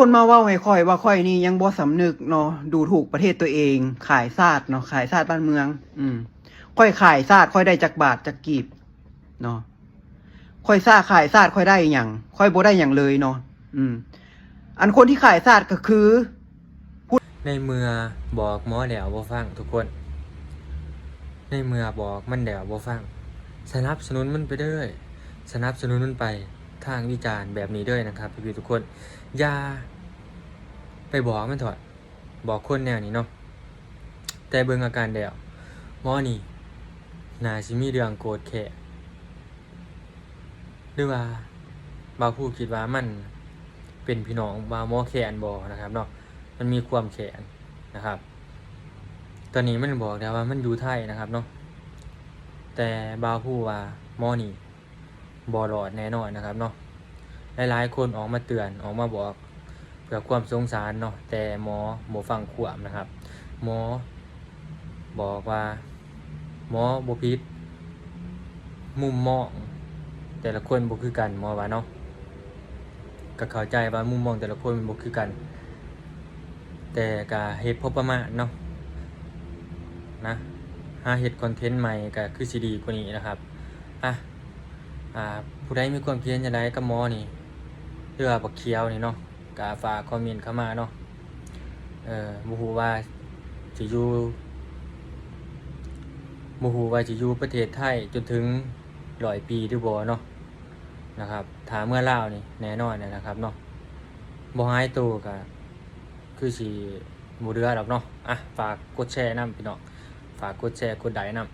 ຄົນມາເວົ້າໃຫ້ຂ້ອຍວ່າຂ້ອຍນີ້ຍັງບໍ່ສຳນຶກເນາະ, ດູຖູກປະເທດຕົວເອງ, ຂາຍຊາດເນາະ, ຂາຍຊາດບ້ານເມືອງ. ອືມ ຂ້ອຍຂາຍຊາດ, ຂ້ອຍໄດ້ຈັກບາດຈັກກີບເນາະ? ຂ້ອຍຊາ ຂາຍຊາດ, ຂ້ອຍໄດ້ຫຍັງ? ຂ້ອຍບໍ່ໄດ້ຫຍັງເລີຍເນາະ. ອືມ ອັນຄົນທີ່ຂາຍຊາດກໍຄື ໃນເມື່ອບອກໝໍແລ້ວບໍ່ຟັງທຸກຄົນ, ໃນເມື່ອບອກມັນແລ້ວບໍ່ຟັງ, ສະໜັບສະໜູນມັນໄປເດີ, ສະໜັບສະໜູນມັນໄປ. ທາງວິຈານແບບນີ້ເດີນະຄັບ ພີ່ໆທຸກຄົນ, ຢ່າໄປບອກມັນເຖາະ, ບອກຄົນແນວນີ້ເນາະ. ແຕ່ເບິ່ງອາການແລ້ວ ໝໍນີ້ໜ້າຊິມີເລື່ອງໂກດແຄ້ນ ຫຼືວ່າບ່າວພູຄິດວ່າມັນເປັນພີ່ນ້ອງບ່າວໝໍແຄ້ນບໍ່ນະຄັບເນາະ, ມັນມີຄວາມແຄ້ນນະຄັບ. ຕອນນີ້ມັນບອກແລ້ວວ່າມັນຢູ່ໄທນະຄັບເນາະ, ແຕ່ບ່າວພູວ່າໝໍນີ້ບໍ່ລອດແນ່ນອນນະຄັບເນາະ. ຫຼາຍໆຄົນອອກມາເຕືອນ, ອອກມາບອກ ເພື່ອຄວາມສົງສານເນາະ, ແຕ່ໝໍບໍ່ຟັງຄວາມນະຄັບ. ໝໍບອກວ່າໝໍບໍ່ຜິດ, ມຸມມອງແຕ່ລະຄົນບໍ່ຄືກັນ ໝໍວ່າເນາະ. ກໍເຂົ້າໃຈວ່າມຸມມອງແຕ່ລະຄົນມັນບໍ່ຄືກັນ, ແຕ່ກໍເຮັດພໍປະມານເນາະ ນະ, ຫາເຮັດຄອນເທັນໃໝ່ກໍຄືຊິດີກວ່ານີ້ນະຄັບ. ອ່ະ ອ່າ ຜູ້ໃດມີຄວາມຄິດເຫັນຈັ່ງໃດກັບໝໍນີ້ ຫຼືວ່າບັກຂຽວນີ້ເນາະ, ກໍຝາກຄອມເມັນເຂົ້າມາເນາະ. ເອີ ບໍ່ຮູ້ວ່າຊິຢູ່ ບໍ່ຮູ້ວ່າຊິຢູ່ປະເທດໄທຈົນເຖິງຮ້ອຍປີຫຼືບໍ່ເນາະ ນະຄັບ. ຖ້າເມືອລາວນີ້ແນ່ນອນແຫຼະນະຄັບເນາະ, ບໍ່ຫາຍໂຕກໍຄືຊິບໍ່ເຫຼືອດອກເນາະ. ອ່ະ ຝາກກົດແຊນຳພີ່ນ້ອງ, ຝາກກົດແຊກົດໄລນຳ.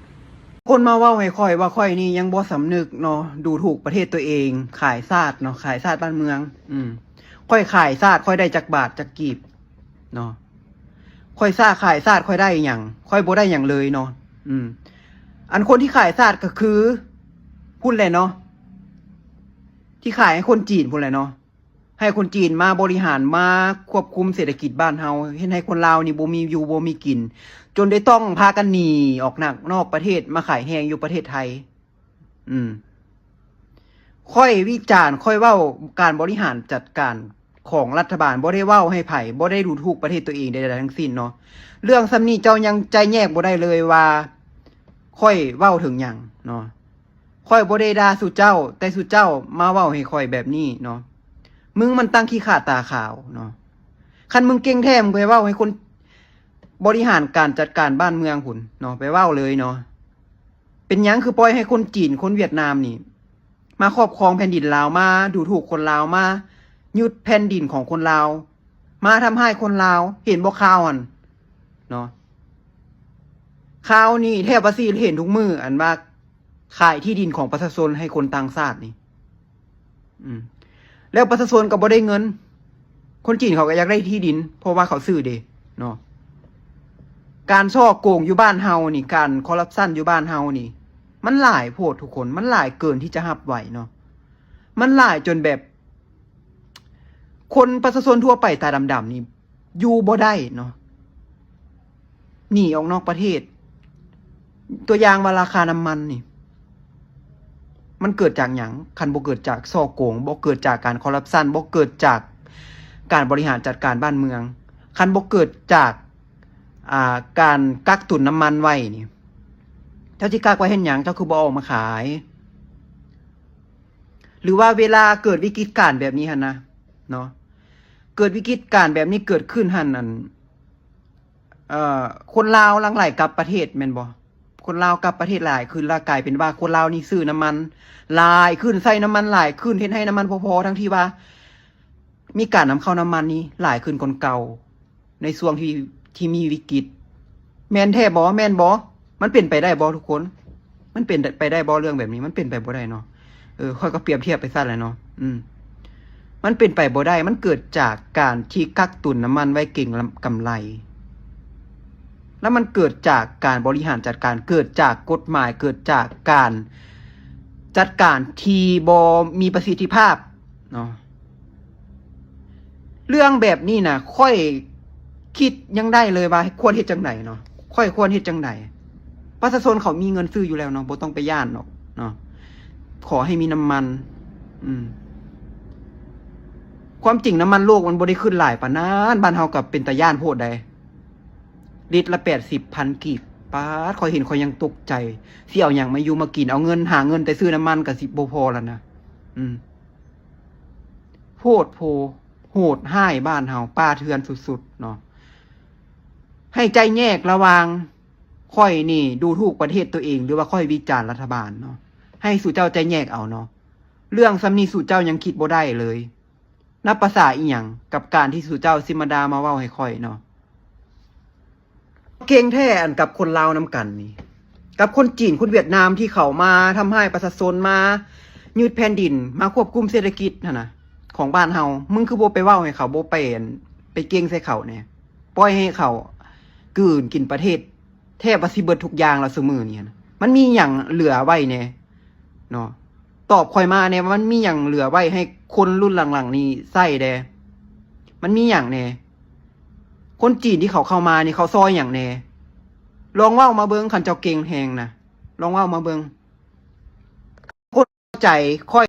ຄົນມາເວົ້າໃຫ້ຂ້ອຍວ່າຂ້ອຍນີ້ຍັງບໍ່ສຳນຶກເນາະ, ດູຖູກປະເທດຕົວເອງ, ຂາຍຊາດເນາະ, ຂາຍຊາດບ້ານເມືອງ. ອືມ ຂ້ອຍຂາຍຊາດ, ຂ້ອຍໄດ້ຈັກບາດຈັກກີບເນາະ? ຂ້ອຍຊາ ຂາຍຊາດ, ຂ້ອຍໄດ້ຫຍັງ? ຂ້ອຍບໍ່ໄດ້ຫຍັງເລີຍເນາະ. ອືມ ອັນຄົນທີ່ຂາຍຊາດກໍຄືພຸ້ນແຫຼະເນາະ, ທີ່ຂາຍໃຫ້ຄົນຈີນພຸ້ນແຫຼະເນາະ. ໃຫ້ຄົນຈີນມາບໍລິຫານ, ມາຄວບຄຸມເສດຖະກິດບ້ານເຮົາ, ເຮັດໃຫ້ຄົນລາວນີ້ບໍ່ມີຢູ່ບໍ່ມີກິນ, ຈົນໄດ້ຕ້ອງພາກັນໜີອອກນອກ ນອກປະເທດ ມາຂາຍແຮງຢູ່ປະເທດໄທ. ອືມ ຂ້ອຍວິຈານ, ຂ້ອຍເວົ້າການບໍລິຫານຈັດການຂອງລັດຖະບານ, ບໍ່ໄດ້ເວົ້າໃຫ້ໃຜ, ບໍ່ໄດ້ດູຖູກປະເທດຕົວເອງໃດໆທັງສິ້ນເນາະ. ເລື່ອງສ່ຳນີ້ເຈົ້າຍັງຈະແຍກບໍ່ໄດ້ເລີຍວ່າຂ້ອຍເວົ້າເຖິງຫຍັງເນາະ. ຂ້ອຍບໍ່ໄດ້ດ່າສູ່ເຈົ້າ, ແຕ່ສູ່ເຈົ້າມາເວົ້າໃຫ້ຂ້ອຍແບບນີ້ເນາະ. ມຶງມັນຕັ້ງຂີ້ຂາດຕາຂາວເນາະ. ຄັນມຶງເກັ່ງແທ້, ມຶງໄປເວົ້າໃຫ້ຄົນບໍລິຫານການຈັດການບ້ານເມືອງພຸ້ນເນາະ, ໄປເວົ້າເລີຍເນາະ. ເປັນຫຍັງຄືປ່ອຍໃຫ້ຄົນຈີນ, ຄົນຫວຽດນາມນີ້ ມາຄອບຄອງແຜ່ນດິນລາວ, ມາດູຖູກຄົນລາວ, ມາຍຶດແຜ່ນດິນຂອງຄົນລາວ, ມາທຳຮ້າຍຄົນລາວ? ເຫັນບໍ່ຂ່າວຫັ້ນເນາະ? ຂ່າວນີ້ແທບວ່າຊິເຫັນທຸກມື້, ອັນວ່າ ຂາຍທີ່ດິນຂອງປະຊາຊົນໃຫ້ຄົນຕ່າງຊາດນີ້. ອືມ ແລ້ວປະຊາຊົນກໍບໍ່ໄດ້ເງິນ. ຄົນຈີນເຂົາກໍຢາກໄດ້ທີ່ດິນ ເພາະວ່າເຂົາຊື້ເດ້ເນາະ. ການສໍ້ໂກງຢູ່ບ້ານເຮົານີ້, ການຄໍຣັບຊັນຢູ່ບ້ານເຮົານີ້ ມັນຫຼາຍໂພດທຸກຄົນ, ມັນຫຼາຍເກີນທີ່ຈະຮັບໄຫວເນາະ. ມັນຫຼາຍຈົນແບບ ຄົນປະຊາຊົນທົ່ວໄປຕາດຳໆນີ້ຢູ່ບໍ່ໄດ້ເນາະ, ໜີອອກນອກປະເທດ. ຕົວຢ່າງວ່າລາຄານ້ຳມັນນີ້ ມັນເກີດຈາກຫຍັງ? ຄັນບໍ່ເກີດຈາກສໍ້ໂກງ, ບໍ່ເກີດຈາກການຄໍຣັບຊັນ, ບໍ່ເກີດຈາກການບໍລິຫານຈັດການບ້ານເມືອງ, ຄັນບໍ່ເກີດຈາກ ອ່າ ການກັກຕຸນນ້ຳມັນໄວ້ນີ້, ເຈົ້າຊິກັກໄວ້ເຮັດຫຍັງ? ເຈົ້າຄືບໍ່ເອົາອອກມາຂາຍ? ຫຼືວ່າເວລາເກີດວິກິດການແບບນີ້ຫັ້ນນະເນາະ, ເກີດວິກິດການແບບນີ້ເກີດຂຶ້ນຫັ້ນ ອັນ ເອີ ຄົນລາວຫຼັ່ງໄຫຼກັບປະເທດແມ່ນບໍ່? ຄົນລາວກັບປະເທດຫຼາຍຂຶ້ນ ແລ້ວກາຍເປັນວ່າຄົນລາວນີ້ຊື້ນ້ຳມັນຫຼາຍຂຶ້ນ, ໃຊ້ນ້ຳມັນຫຼາຍຂຶ້ນ, ເຮັດໃຫ້ນ້ຳມັນບໍ່ພໍ, ທັງທີ່ວ່າມີການນຳເຂົ້ານ້ຳມັນນີ້ຫຼາຍຂຶ້ນກວ່າເກົ່າ. ໃນຊ່ວງທີ່ ທີ່ມີວິກິດ. ແມ່ນແທ້ບໍ່? ແມ່ນບໍ່? ມັນເປັນໄປໄດ້ບໍ່ທຸກຄົນ? ມັນເປັນໄປໄດ້ບໍ່ເລື່ອງແບບນີ້? ມັນເປັນໄປບໍ່ໄດ້ເນາະ. ເອີ ຂ້ອຍກໍປຽບທຽບໄປຊັ້ນແຫຼະເນາະ. ອືມ ມັນເປັນໄປບໍ່ໄດ້. ມັນເກີດຈາກການທີ່ກັກຕຸນນ້ຳມັນໄວ້ເກັງ ລຳ ກຳໄລ, ແລ້ວມັນເກີດຈາກການບໍລິຫານຈັດການ, ເກີດຈາກກົດໝາຍ, ເກີດຈາກການຈັດການທີ່ບໍ່ມີປະສິດທິພາບເນາະ. ເລື່ອງແບບນີ້ນະ ຂ້ອຍຄິດຍັງໄດ້ເລີຍວ່າຄວນເຮັດຈັ່ງໃດເນາະ, ຂ້ອຍຄວນເຮັດຈັ່ງໃດ? ປະຊາຊົນເຂົາມີເງິນຊື້ຢູ່ແລ້ວເນາະ, ບໍ່ຕ້ອງໄປຢ້ານດອກເນາະ, ຂໍໃຫ້ມີນ້ຳມັນ. ອືມ ຄວາມຈິງນ້ຳມັນໂລກມັນບໍ່ໄດ້ຂຶ້ນຫຼາຍປານນັ້ນ, ບ້ານເຮົາກໍເປັນຕາຢ້ານໂພດໃດ໋. ລິດລະແປດສິບພັນກີບ. ປາດ, ຂ້ອຍເຫັນຂ້ອຍຍັງຕົກໃຈ. ຊິເອົາຫຍັງມາຢູ່ມາກິນ? ເອົາເງິນ, ຫາເງິນແຕ່ຊື້ນ້ຳມັນກໍຊິບໍ່ພໍແລ້ວນະ. ອືມ. ໂພດໂພ, ໂຫດຮ້າຍບ້ານເຮົາ, ປ່າເຖື່ອນສຸດໆເນາະ. ໃຫ້ໄຈ້ແຍກລະຫວ່າງຂ້ອຍນີ້ດູຖູກປະເທດຕົວເອງ ຫຼືວ່າຂ້ອຍວິຈານລັດຖະບານເນາະ. ໃຫ້ສູ່ເຈົ້າໄຈ້ແຍກເອົາເນາະ. ເລື່ອງສ່ຳນີ້ສູ່ເຈົ້າຍັງຄິດບໍ່ໄດ້ເລີຍ. ນັບປະສາອີ່ຫຍັງກັບການທີ່ສູ່ເຈົ້າຊິມາດ່າມາເວົ້າໃຫ້ຂ້ອຍເນາະ. ເກັ່ງແທ້ອັນກັບຄົນລາວນຳກັນນີ້, ກັບຄົນຈີນ, ຄົນຫວຽດນາມທີ່ເຂົ້າມາທຳຮ້າຍປະຊາຊົນ, ມາຍຶດແຜ່ນດິນ, ມາຄວບຄຸມເສດຖະກິດຫັ້ນນະ ຂອງບ້ານເຮົາ. ມຶງຄືບໍ່ໄປເວົ້າໃຫ້ເຂົາ, ບໍ່ໄປອັນ, ໄປເກັ່ງໃສ່ເຂົາແດ່? ປ່ອຍໃຫ້ເຂົາກືນກິນປະເທດ ແທບວ່າຊິເບິດທຸກຢ່າງແລ້ວຊຸມື້ນີ້ນະ. ມັນມີຫຍັງເຫຼືອໄວ້ແດ່ເນາະ? ຕອບຂ້ອຍມາແດ່ວ່າມັນມີຫຍັງເຫຼືອໄວ້ໃຫ້ຄົນລຸ້ນຫຼັງໆນີ້ໃຊ້ແດ່? ມັນມີຫຍັງແດ່? ຄົນຈີນທີ່ເຂົາເຂົ້າມານີ້ເຂົາຊ່ອຍຫຍັງແດ່? ລອງເວົ້າມາເບິ່ງ, ຄັນເຈົ້າເກັ່ງແຮງນະ, ລອງເວົ້າມາເບິ່ງ. ຄົນເຂົ້າໃຈຂ້ອຍ